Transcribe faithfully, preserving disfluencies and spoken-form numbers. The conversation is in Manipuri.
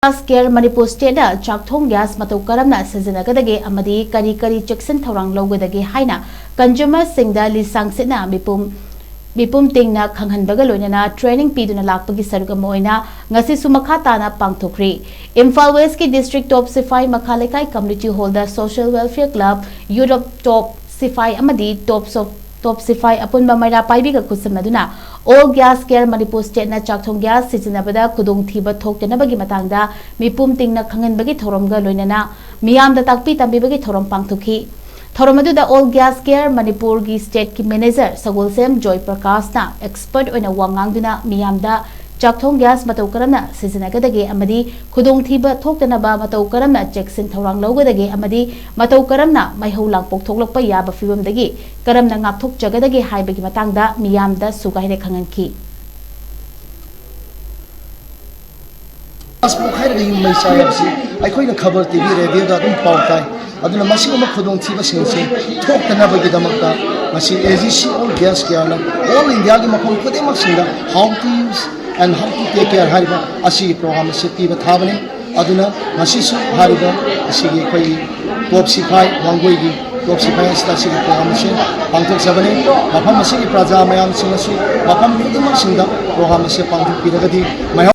Gas Care Manipur Stateꯅ ꯆꯥꯛꯊꯣꯡ gas ꯃꯇꯧ ꯀꯔꯝꯅ ꯁꯤꯖꯤꯟꯅꯒꯗꯒꯦ ꯑꯃꯗꯤ ꯀꯔꯤ ꯀꯔꯤ ꯆꯦꯛꯁꯤꯟ ꯊꯧꯔꯥꯡ ꯂꯧꯒꯗꯒꯦ ꯍꯥꯏꯅ consumerꯁꯤꯡꯗ ꯂꯤꯁꯥꯡꯁꯤꯠꯅ ꯃꯤꯄꯨꯝ ꯃꯤꯄꯨꯝ ꯇꯤꯡꯅ ꯈꯪꯍꯟꯕꯒ ꯂꯣꯏꯅꯅ training ꯄꯤꯗꯨꯅ ꯂꯥꯛꯄꯒꯤ ꯁꯔꯨꯛ ꯑꯃ ꯑꯣꯏꯅ ꯉꯁꯤꯁꯨ ꯃꯈꯥ ꯇꯥꯅ ꯄꯥꯡꯊꯣꯛꯈ꯭ꯔꯤ꯫ ꯏꯝꯐꯥꯜ Westꯀꯤ District Top ꯁꯤꯐꯥꯏ ꯃꯈꯥ ꯂꯩꯀꯥꯏ Community Hallꯗ Social Welfare Club, Youth of Top ꯁꯤꯐꯥꯏ ꯑꯃꯗꯤ Tops of Top ꯁꯤꯐꯥꯏ ꯑꯄꯨꯟꯕ ꯃꯩꯔꯥ ꯄꯥꯏꯕꯤꯒ ꯈꯨꯠꯁꯝꯅꯗꯨꯅ All Gas Care Manipur Stateꯅ ꯆꯥꯛꯊꯣꯡ gas ꯁꯤꯖꯤꯟꯅꯕꯗ ꯈꯨꯗꯣꯡꯊꯤꯕ ꯊꯣꯛꯇꯅꯕꯒꯤ ꯃꯇꯥꯡꯗ ꯃꯤꯄꯨꯝ ꯇꯤꯡꯅ ꯈꯪꯍꯟꯕꯒꯤ ꯊꯧꯔꯝꯒ ꯂꯣꯏꯅꯅ ꯃꯤꯌꯥꯝꯗ ꯇꯥꯛꯄꯤ ꯇꯝꯕꯤꯕꯒꯤ ꯊꯧꯔꯝ ꯄꯥꯡꯊꯣꯛꯈꯤ꯫ ꯊꯧꯔꯝ ꯑꯗꯨꯗ All Gas Care ꯃꯅꯤꯄꯨꯔꯒꯤ stateꯀꯤ manager ꯁꯒꯣꯜꯁꯦꯝ ꯖꯣꯏ ꯄ꯭ꯔꯀꯥꯁꯅ expert ꯑꯣꯏꯅ ꯋꯥ ꯉꯥꯡꯗꯨꯅ ꯃꯤꯌꯥꯝꯗ ꯆꯥꯛꯊꯣꯡ gas ꯃꯇꯧ ꯀꯔꯝꯅ ꯁꯤꯖꯤꯟꯅꯒꯗꯒꯦ ꯑꯃꯗꯤ ꯈꯨꯗꯣꯡꯊꯤꯕ ꯊꯣꯛꯇꯅꯕ ꯃꯇꯧ ꯀꯔꯝꯅ ꯆꯦꯛꯁꯤꯟ ꯊꯧꯔꯥꯡ ꯂꯧꯒꯗꯒꯦ ꯑꯃꯗꯤ ꯃꯇꯧ ꯀꯔꯝꯅ ꯃꯩꯍꯧ ꯂꯥꯡꯄꯣꯛ ꯊꯣꯛꯂꯛꯄ ꯌꯥꯕ ꯐꯤꯕꯝꯗꯒꯤ ꯀꯔꯝꯅ ꯉꯥꯛꯊꯣꯛꯆꯒꯗꯒꯦ ꯍꯥꯏꯕꯒꯤ ꯃꯇꯥꯡꯗ ꯃꯤꯌꯥꯝꯗ ꯁꯨꯒꯥꯏꯅ ꯈꯪꯍꯟꯈꯤ꯫ ꯒ꯭ꯌꯥꯁ ꯄꯣꯛꯈꯥꯏꯔꯒ ꯌꯨꯝ ꯃꯩ ꯆꯥꯏ ꯍꯥꯏꯕꯁꯤ ꯑꯩꯈꯣꯏꯅ ꯈꯕꯔ, ꯇꯤ ꯚꯤ, ꯔꯦꯗꯤꯑꯣꯗ ꯑꯗꯨꯝ ꯄꯥꯎ ꯇꯥꯏ꯫ ꯑꯗꯨꯅ ꯃꯁꯤꯒꯨꯝꯕ ꯈꯨꯗꯣꯡꯊꯤꯕꯁꯤꯡꯁꯦ ꯊꯣꯛꯇꯅꯕꯒꯤꯗꯃꯛꯇ ꯉꯁꯤ AGC All Gas Careꯅ All Indiaꯒꯤ ꯃꯐꯝ ꯈꯨꯗꯤꯡꯃꯛꯁꯤꯡꯗ How to Use and How to Take Care ꯍꯥꯏꯔꯤꯕ ꯑꯁꯤꯒꯤ program ꯑꯁꯤ ꯄꯤꯕ ꯊꯥꯕꯅꯤ꯫ ꯑꯗꯨꯅ ꯉꯁꯤꯁꯨ ꯍꯥꯏꯔꯤꯕ ꯑꯁꯤꯒꯤ ꯑꯩꯈꯣꯏꯒꯤ ꯇꯣꯞ ꯁꯤꯐꯥꯏ ꯋꯥꯡꯒꯣꯏꯒꯤ ꯇꯣꯞ ꯁꯤꯐꯥꯏ ꯑꯁꯤꯗ ꯑꯁꯤꯒꯤ program ꯑꯁꯤ ꯄꯥꯡꯊꯣꯛꯆꯕꯅꯤ꯫ ꯃꯐꯝ ꯑꯁꯤꯒꯤ ꯄ꯭ꯔꯖꯥ ꯃꯌꯥꯝꯁꯤꯡꯅꯁꯨ ꯃꯐꯝ ꯈꯨꯗꯤꯡꯃꯛꯁꯤꯡꯗ program ꯑꯁꯤ ꯄꯥꯡꯊꯣꯛꯄꯤꯔꯒꯗꯤ ꯃꯌꯥꯝ